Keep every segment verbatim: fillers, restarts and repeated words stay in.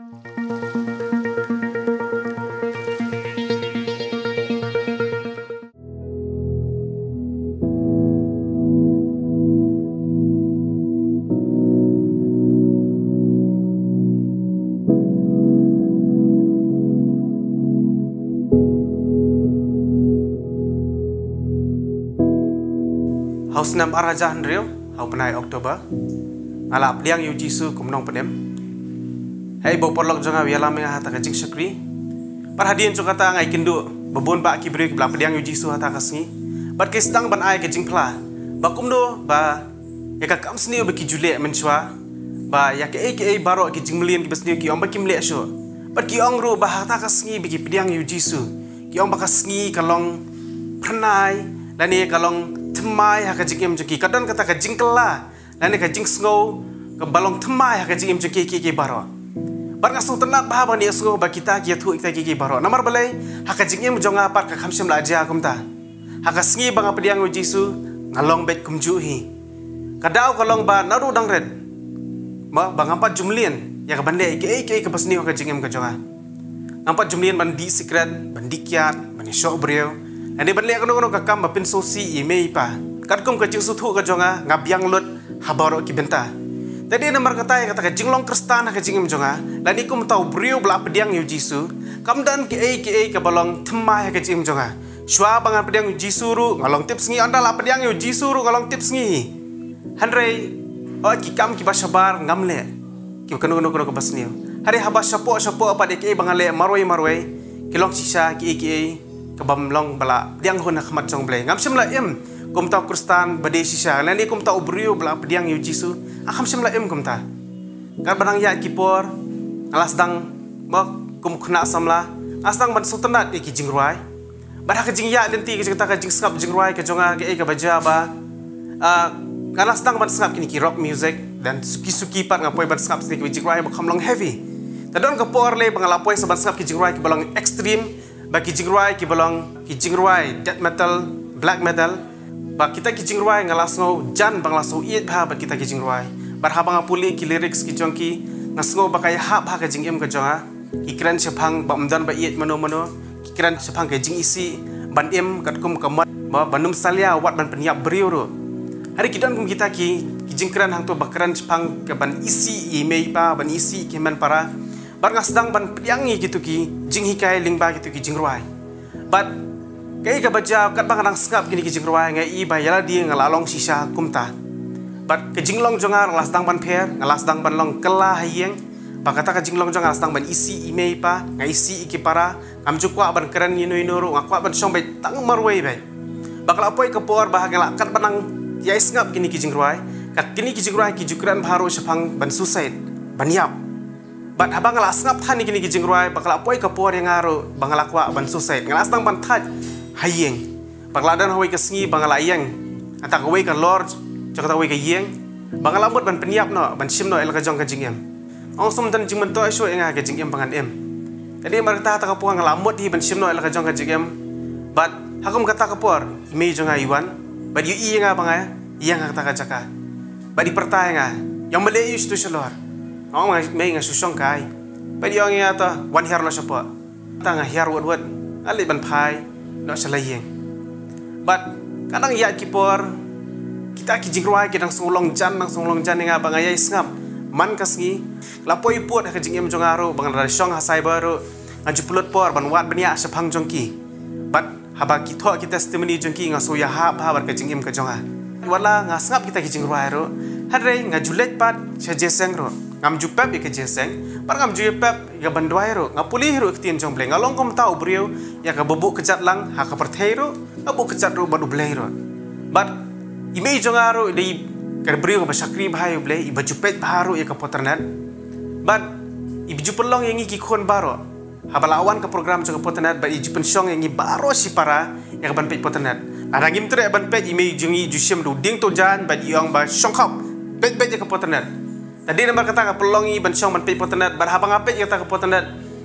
Ha u snem ar hajar hynriew, ha u bnai October, nga la pdiang ïa u Jisu kum u nongpynim. Hei ba u paralok jong nga u ïalam ïa nga ha kata ka jingshakri. Bad hadien jong kata nga ïakynduh ba bun bah ki briew kiba la pdiang ïa u Jisu ha kata ka sngi. Bad ki sdang ban ai ka jingphla ba kumno ba ïa ka kam sniew ba ki ju leh mynshuwa, ba ïa kaei kaei baroh ki jingmlien kiba sniew ki ong ba kim leh shuh. Bad ki ong ruh ba ha kata ka sngi ba ki pdiang ïa u Jisu, ki ong ba ka sngi ka long phyrnai lane ka long thymmai ha ka jingim jong ki, ka don kata ka jingkylla lane ka jingsngew kaba long thymmai ha ka jingim jong ki, ki, ki baroh. Bad nga sngewtynnat bha ban ïohsngew ba kita ki ïathuh ïa kita ki, ki baroh. Namar balei? Ha ka jingim jong nga pat ka kham shym la jia kumta. Ha ka sngi ba nga pdiang ïa u Jisu, nga long beit kumjuh hi. Ka daw ka long ba naduh dang rit, ba, ba ngam pat ju mlien ïa kaban leh kaei kaei kaba sniew ha ka jingim ka jong nga. Ngam pat ju mlien ban dih sikret, ban dih kiad, ban ïashoh briew, lane ban leh kano kano ka kam ba pynsngewsih ïa i mei i pa. Katkum ka jingsngewthuh ka jong nga, nga biang lut ha baroh ki bynta. Te dei namar kata ïa kata ka jinglong Khristan ha ka jingim jong nga, lane kum uta u briew ba la pdiang ïa u Jisu, kam don kaei kaei kaba long thymmai ha ka jingim jong nga. Shuwa ba ngan pdiang ïa u Jisu ruh nga long tipsngi, ynda la pdiang ïa u Jisu ruh nga long tipsngi. Hynrei, oh, ki kam kiba shabar ngam leh, kiba kano kano kano kaba sniew. Hynrei haba shapoh shapoh pat ïa kaei ba nga leh marwei marwei, ki long shisha kiei kiei kaba ym long ba la pdiang hun ha khmat jong U Blei. Ngam shym la im kum uta u Khristan ba dei shisha, lane kum uta u briew ba la pdiang ïa u Jisu, nga kham shym la im kumta. Katba nang ïaid ki por, nga la sdang, ba kum u khynnah samla, nga la sdang ban sngewtynnat ïa ki jingrwai. Bad ha ka jingïaid lynti ka jong kata ka jingsngap jingrwai ka jong nga, kaei kaba jia ba, ah, nga la sdang ban sngap kine ki rock music, lane suki suki pat nga poi ban sngap kine ki jingrwai ba kham long heavy. Te don ka por lei ba nga la poi sa ban sngap ki jingrwai kiba long extreme, ba ki jingrwai kiba long ki jingrwai death metal, black metal. Ba kita ki jingrwai nga la sngew jan, ba nga la sngew ïeit bha bad kita ki jingrwai. Bad haba nga pule ki lyrics ki jong ki, nga sngew ba ka ïahap ha ka jingim ka jong nga. Ki kren shaphang ba ym don ba ïeit mano mano, ki kren shaphang ka jingisih ban im katkum ka mot, ba, ban ym salia wat ban pynïap briew ruh. Hynrei ki don kum kita ki, ki jingkren hangto ba kren shaphang ka ban isih ïa i mei i pa, ban isih ïa ki hynmen para. Bad nga sdang ban pdiang ïa kito ki jinghikai lyngba kito ki jingrwai. Bad kaei kaba jia, katba nga dang sngap kine ki jingrwai, nga i ba ïa lade nga la long shisha kumta. Bad ka jinglong jong nga la sdang ban pher, nga la sdang ban long kylla ha ïing. Ba kata ka jinglong jong nga la sdang ban isih i mei i pa, nga isih ïa ki para, ngam ju kwah ban kren ïano ïano ruh, nga kwah ban shong beit tang marwei beit. Ba ka la poi ka por ba ha nga la, katba nang ïai sngap kine ki jingrwai, ka kine ki jingrwai ki ju kren bha ruh shaphang ban suicide, ban ïap. Bad haba nga la sngap than ïa kine ki jingrwai, ba ka la poi ka por ïa nga ruh ba nga la kwah ban suicide. Nga la sdang ban thait ha ïing. Ba ka la don ha kawei ka sngi ba nga la ïeng ha kata kawei ka lor jong kata kawei ka ïing, ba nga la mut ban pynïap noh, ban shim noh ïa la ka jong ka jingim. Ong sum, don jingmyntoi shuh ïa nga ha ka jingim ba ngan im. Te dei namar kata ha kata ka por nga la mut hi ban shim noh ïa la ka jong ka jingim. Bad ha kum kata ka por i mei jong nga i wan bad i ïohi ïa nga ba nga ïeng ha kata ka jaka. Bad i pyrta ïa nga, ïa u, me leit aiu shatu shalor? Nga ong, mei, nga shu shong kai. Bad i ong ïa nga, to wan hiar noh shapoh. Te nga hiar wut wut, nga leit ban phai noh sha la ïing. Bad ka dang ïaid ki por, kita ki jingrwai ki dang shu long jan, dang shu long jan ïa nga ba nga ïai sngap. Man ka sngi la poi pud ha ka jingim jong nga ruh, ba nga la shong ha cyber ruh, nga ju pynlut por ban wad bniah shaphang jong ki. Bad haba ki thoh ki testimony jong ki, nga shu ïahap bha bad ka jingim ka jong nga. Wat la nga sngap kita ki jingrwai ruh, hynrei nga ju leit pat sha jingïaseng ruh. Ngam ju pep ïa ka jingïaseng, bad ngam ju ïa pep ïa ka ban duwai ruh. Nga pule hi ruh ïa ka ktien jong U Blei. Nga long kum uta u briew ïa kaba buh kjat lang ha ka pyrthei ruh, nga buh kjat ruh bad U Blei ruh. Bad i mei jong nga ruh i dei ka briew kaba shakri bha ïa U Blei, iba ju peit bha ruh ïa ka pyrthat. Bad iba ju pynlong ïa ngi ki khun baroh. Haba la wan ka program jong ka pyrthat, bad i ju pynshong ïa ngi baroh shipara ïa ka ban peit pyrthat. Lada ngim treh ban peit, i mei jong ngi i ju shim da u dieng tawjain bad i ong ba, shongkhop, peit, peit ïa ka pyrthat. Te dei namar kata ka pynlong ïa ngi ban shong ban peit pyrthat, bad haba nga peit ïa kata ka pyrthat,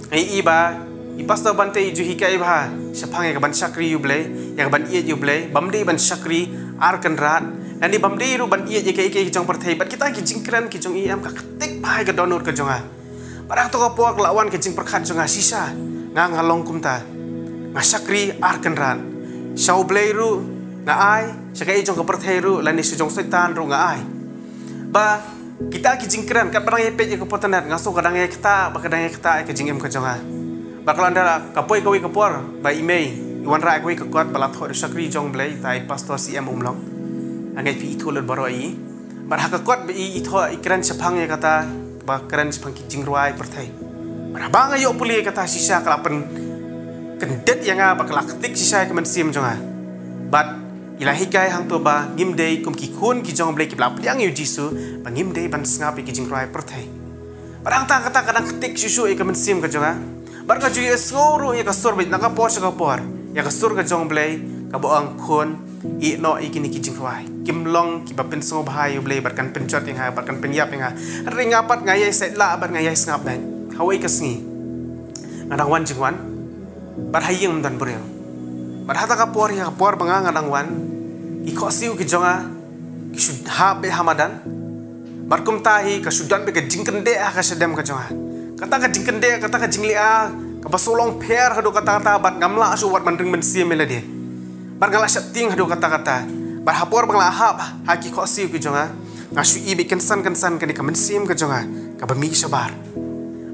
nga ïohi ba i Pastor Bante i ju hikai bha shaphang ïa ka ban shakri ïa U Blei, ïa ka ban ïeit ïa U Blei, bym dei ban shakri ar kynrad, lane bym dei ruh ban ïeit ïa kaei kaei ka jong pyrthei. Bad kita ki jingkren ki jong i em ka ktik bha ïa ka dohnud ka jong nga. Bad hangto ka por ka la wan ka jingpyrkhat jong nga, shisha nga nga long kumta. Nga shakri ar kynrad. Sha U Blei ruh nga ai, sha kaei jong ka pyrthei ruh, lane sha jong Soitan ruh nga ai. Ba kita ki jingkren, katba dang ïa peit ïa ka portanet, nga sngew ka dang ïa ktah, ba ka dang ïa ktah ïa ka jingim ka jong nga. Ba ka la wan da la ka poi kawei ka por ba i mei i wanrah ïa kawei ka kot ba la thoh da u shakri jong U Blei, utai Pastor C M Umlong. Nga ngeit phi ithuh lut baroh ïa i. Bad ha ka kot ba i, i thoh, i kren shaphang ïa kata, ba kren shaphang ki jingrwai pyrthei. Bad haba nga ïoh pule ïa kata, shisha ka la pynkyndit ïa nga, ba ka la ktik shisha ïa ka mynsiem jong nga. Bad i la hikai hangto ba ngim dei kum ki khun ki jong U Blei kiba la pdiang ïa u Jisu, ba ngim dei ban sngap ïa ki jingrwai pyrthei. Bad hangta kata ka dang ktik shuh shuh ïa ka mynsiem ka jong nga. Bad nga ju ïohsngew ruh ïa ka sur beit na ka por sha ka por, ïa ka sur ka jong U Blei kaba ong, khun, ïeh noh ïa kine ki jingrwai. Kim long kiba pynsngewbha ïa U Blei, bad kan pynjot ïa nga, bad kan pynïap ïa nga. Hynrei nga pat nga ïai sait lah bad nga ïai sngap beit. Ha kawei ka sngi nga dang wan jingwan, bad ha ïing ym don briew. Bad hata ka por, ïa ka por ba nga nga dang wan, ki khohsiew ki jong nga ki shu hap beit ha madan. Bad kumta hi ka shu don beit ka jingkyndit ha ka shadem ka jong nga. Kata ka jingkyndit, kata ka jingleh, kaba shu long pher haduh katta katta, bad ngam lah shuh wat ban ring mynsiem ïa lade. Bad nga la sheptieng haduh katta katta. Bad ha por ba nga la hap ha ki khohsiew ki jong nga, nga shu ïohi beit kynsan kynsan kane ka mynsiem ka jong nga kaba mih shabar.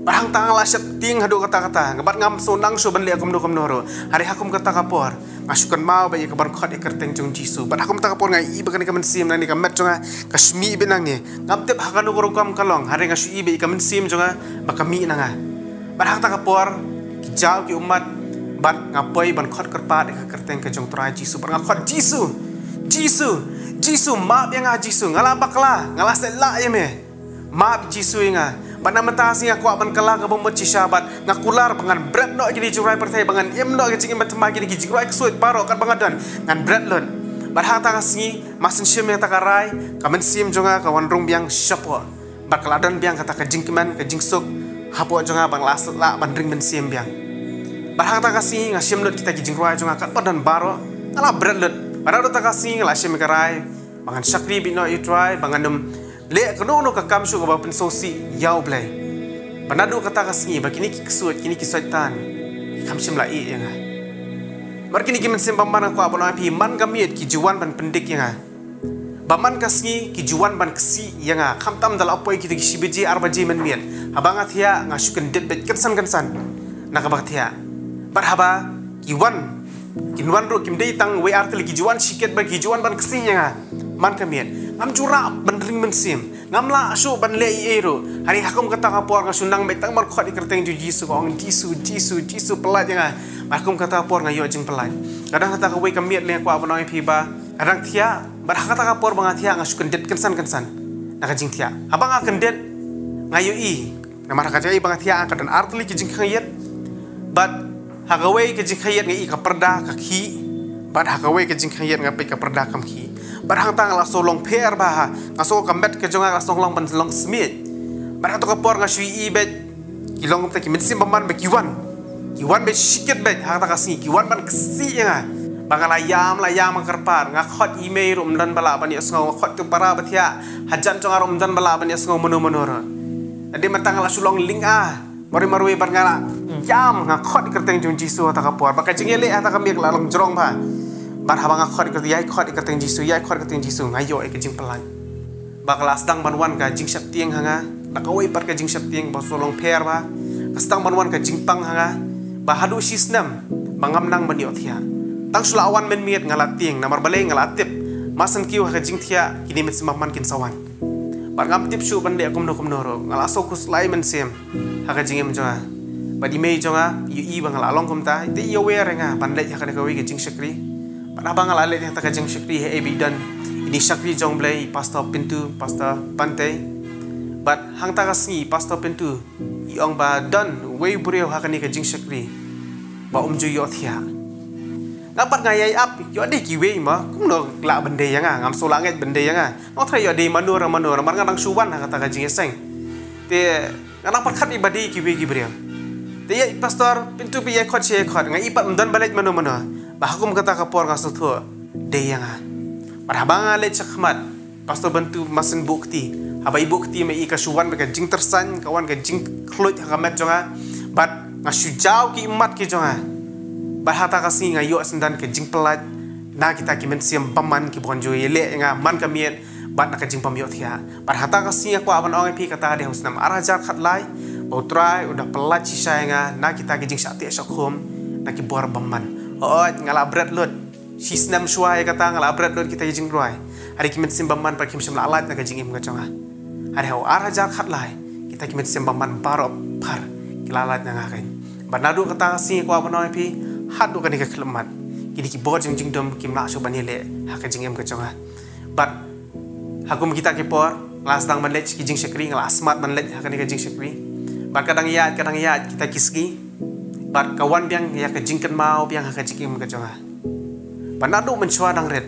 Bad hangta nga la sheptieng haduh katta katta, bad ngam sngew nang shuh ban leh kumno kumno ruh. Hynrei ha kum kata ka por nga shu kynmaw beit ïa kaban khot ïa ka kyrteng jong U Jisu. Bad ha kum kata ka por nga ïohi ba kane ka mynsiem lane ka met jong nga ka shu mih beit nangne. Ngam tip ha kano ka rukom ka long, hynrei nga shu ïohi beit ïa ka mynsiem jong nga ba ka mih na nga. Bad hangta ka por ki jaw ki ummat, bad nga poi ban khot kyrpad ïa ka kyrteng ka jong U Trai Jisu. Bad nga khot, Jisu, Jisu, Jisu, map ïa nga Jisu, nga la bakla, nga la sait lah ïa me. Map Jisu ïa nga. Bad na mynta ka sngi nga kwah ban kylla ka bamut shisha, bad nga kular ba ngan bret noh ïa kine ki jingrwai pyrthei, ba ngan im noh ïa ka jingim ba thymmai, kine ki jingrwai ksuid baroh katba nga don ngan bret lut. Bad hangta ka sngi, mar shen shim ïa kata ka rai, ka mynsiem jong nga ka wan rung biang shapoh. Bad ka la don biang kata ka jingkmen, ka jingsuk hapoh jong nga, ba nga la sait lah ban ring mynsiem biang. Bad hangta ka sngi nga shim lut kita ki jingrwai jong nga katba don baroh, nga la bret lut. Bad naduh kata ka sngi nga la shim ïa ka rai ba ngan shakri beit noh ïa U Trai, ba ngan ym leh kano kano ka kam shuh kaba pynsngewsih ïa U Blei. Bad naduh kata ka sngi ba kine ki ksuid, kine ki soitan ki kham shym la ïeh ïa nga. Namar kine ki mynsiem bymman, nga kwah ban ong ïa phi, man ka miet ki ju wan ban pyndik ïa nga. Ba man ka sngi ki ju wan ban ksih ïa nga, khamtam da la poi kito ki shi baje ar baje mynmiet. Haba nga thiah nga shu kyndit beit kynsan kynsan na kaba thiah. Bad haba ki wan, kin wan ruh kim dei tang wei ar tylli, ki ju wan shikit bad ki ju wan ban ksih ïa nga. Man ka miet ngam ju rah ban ring mynsiem, ngam lah shuh ban leh ei ei ruh. Hynrei ha kum kata ka por nga shu nang beit tang ban khot ïa ka kyrteng jong U Jisu, ka ong, Jisu, Jisu, Jisu, pyllait ïa nga. Bad ha kum kata ka por nga ïoh jingpyllait. Ka dang kata kawei ka miet lei, nga kwah ban ong ïa phi ba nga dang thiah, bad ha kata ka por ba nga thiah nga shu kyndit kynsan kynsan na ka jingthiah. Haba nga kyndit nga ïohi, namar ha ka jingïohi ba nga thiah ka don ar tylli ki jingkhang ïit. Bad ha kawei ka jingkhang ïit nga ïohi ka pyrda ka khih. Bad ha kawei ka jingkhang ïit nga peit ka pyrda kam khih. Bad hangta nga la sngew long pher bha, nga sngew ka met ka jong nga ka la sngew long ban long smiej. Bad hato ka por nga shu ïohi beit ki long kumta ki mynsiem bymman ba ki wan. Ki wan beit shikit beit ha kata ka sngi, ki wan ban ksih ïa nga. Ba nga la ïam, la ïam, nga kyrpad, nga khot i mei ruh ym don ba lah ban ïohsngew, nga khot ki para ba thiah hajan jong nga ruh ym don ba lah ban ïohsngew mano mano ruh. Hynrei mynta nga la shu long lynga marwei marwei, bad nga la ïam, nga khot ïa ka kyrteng jong U Jisu ha kata ka por. Bad ka jingïaleh ha kata ka miet ka la long jrong bha. Bad haba nga khot ïa ka, ïai khot ïa ka kyrteng Jisu, ïai khot ïa ka kyrteng Jisu, nga ïoh ïa ka jingpyllait. Ba ka la sdang ban wan ka jingsheptieng ha nga, da kawei pat ka jingsheptieng ba sngew long pher bha. Ka sdang ban wan ka jingpang ha nga, ba haduh shi snem ba ngam nang ban ïoh thiah. Tang shu la wan mynmiet nga la tieng, namar balei nga la tip, mar shen kiew ha ka jingthiah kine mynsiem bymman kin sa wan. Bad ngam tip shuh ban leh kumno kumno ruh, nga la sngew khuslai mynsiem ha ka jingim jong nga. Bad i mei jong nga i ïohi ba nga la long kumta, te i ïawer ïa nga ban leit ha kane kawei ka jingshakri. Bad haba nga la leit ha kata ka jingshakri, hei beit don ine i shakri jong U Blei, i Pastor Pintu, Pastor Pantei. Bad hangta ka sngi i Pastor Pintu i ong ba don uwei u briew ha kane ka jingshakri ba um ju ïoh thiah. Nga pat nga ïai ap, ïoh dei kiwei ma, kumno lah ban dei ïa nga, ngam sngew lah ngeit ban dei ïa nga. Nga tharai ïoh dei mano re mano re, namar nga dang shu wan ha kata ka jingïaseng. Te nga dang pyrkhat ïa ba dei kiwei ki briew. Te ïa i Pastor Pintu phi ïai khot shi ïai khot, nga i pat ym don ba leit mano mano. Ba ha kum kata ka por nga sngewthuh dei ïa nga. Bad haba nga leit shakhmat, Pastor Pintu mar shen buh kti, Haba i buh kti ma i ka shu wan bad ka jingtyrsan, ka wan ka jingkhluit ha ka met jong nga. Bad nga shu jaw ki mat ki jong nga. Bad hata ka sngi nga ïoh syndon ka jingpyllait na kita ki mynsiem bymman kiba ju ïaleh ïa nga man ka miet bad na ka jingbym ïohthiah. Bad hata ka sngi nga kwah ban ong ïa phi kata ha u snem ar hajar khatlai, ba U Trai u da pyllait shisha ïa nga na kita ki jingshah teh shah khum, na ki bor bymman. Hooid, nga la bret lut. Shi snem shuwa ïa kata nga la bret lut kita ki jingrwai. Hynrei ki mynsiem bymman pat kim shym la lait na ka jingim ka jong nga. Hynrei ha u ar hajar khatlai, kita ki mynsiem bymman baroh phar ki la lait na nga kein. Bad naduh kata ka sngi kwah ban ong ïa phi, haduh kane ka khyllipmat, kine ki bor jong jingdum kim lah shuh ban ïaleh ha ka jingim ka jong nga. Bad ha kum kita ki por, nga la sdang ban leit ki jingshakri, nga la smat ban leit ha kane ka jingshakri. Bad ka dang ïaid, ka dang ïaid kita ki sngi. Bad ka wan biang ïa ka jingkynmaw biang ha ka jingim ka jong nga. Bad naduh mynshuwa dang rit,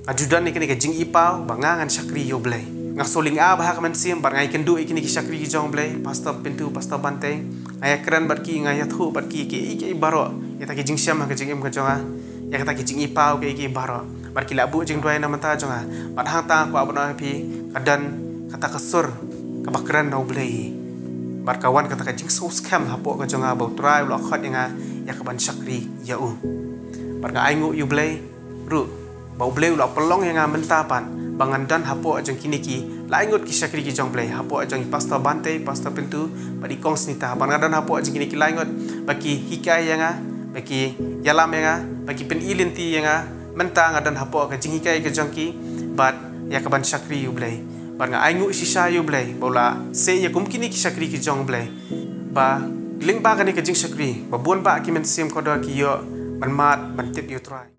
nga ju don ïa kane ka jingipaw ba nga ngan shakri ïa U Blei. Nga shu lyngngoh bha ha ka mynsiem bad nga ïakynduh ïa kine ki shakri ki jong U Blei, Pastor Pintu, Pastor Bante. Nga ïakren bad ki, nga ïathuh bad ki, ki, ki, ki baroh ïa kita ki jingshem ha ka jingim ka jong nga, ïa kita ki jingipaw ki, ki baroh. Bad ki la buh jingduwai na ka bynta jong nga. Bad hangta kwah ban ong ïa phi, ka don kata ka sur kaba kren na U Blei. Bad ka wan kata ka jingsngewskhem hapoh ka jong nga ba U Trai u la khot ïa nga ïa ka ban shakri ïa u. Bad nga ainguh ïa U Blei ruh ba U Blei u la pynlong ïa nga mynta pat ba ngan don hapoh jong kine ki laingut ki shakri ki jong U Blei, hapoh jong i Pastor Bante, Pastor Pintu, bad i Kong Snita. Bad nga don hapoh jong kine ki laingut ba ki hikai ïa nga, ba ki ïalam ïa nga, ba ki pyni lynti ïa nga. Mynta nga don hapoh ka jinghikai ka jong ki bad ïa ka ban shakri ïa U Blei. Bad nga ainguh shisha ïa U Blei ba u la seh ïa kum kine ki shakri ki jong U Blei, ba lyngba kane ka jingshakri ba bun bah ki mynsiem kordor ki ïoh ban mad ban tip ïa U Trai.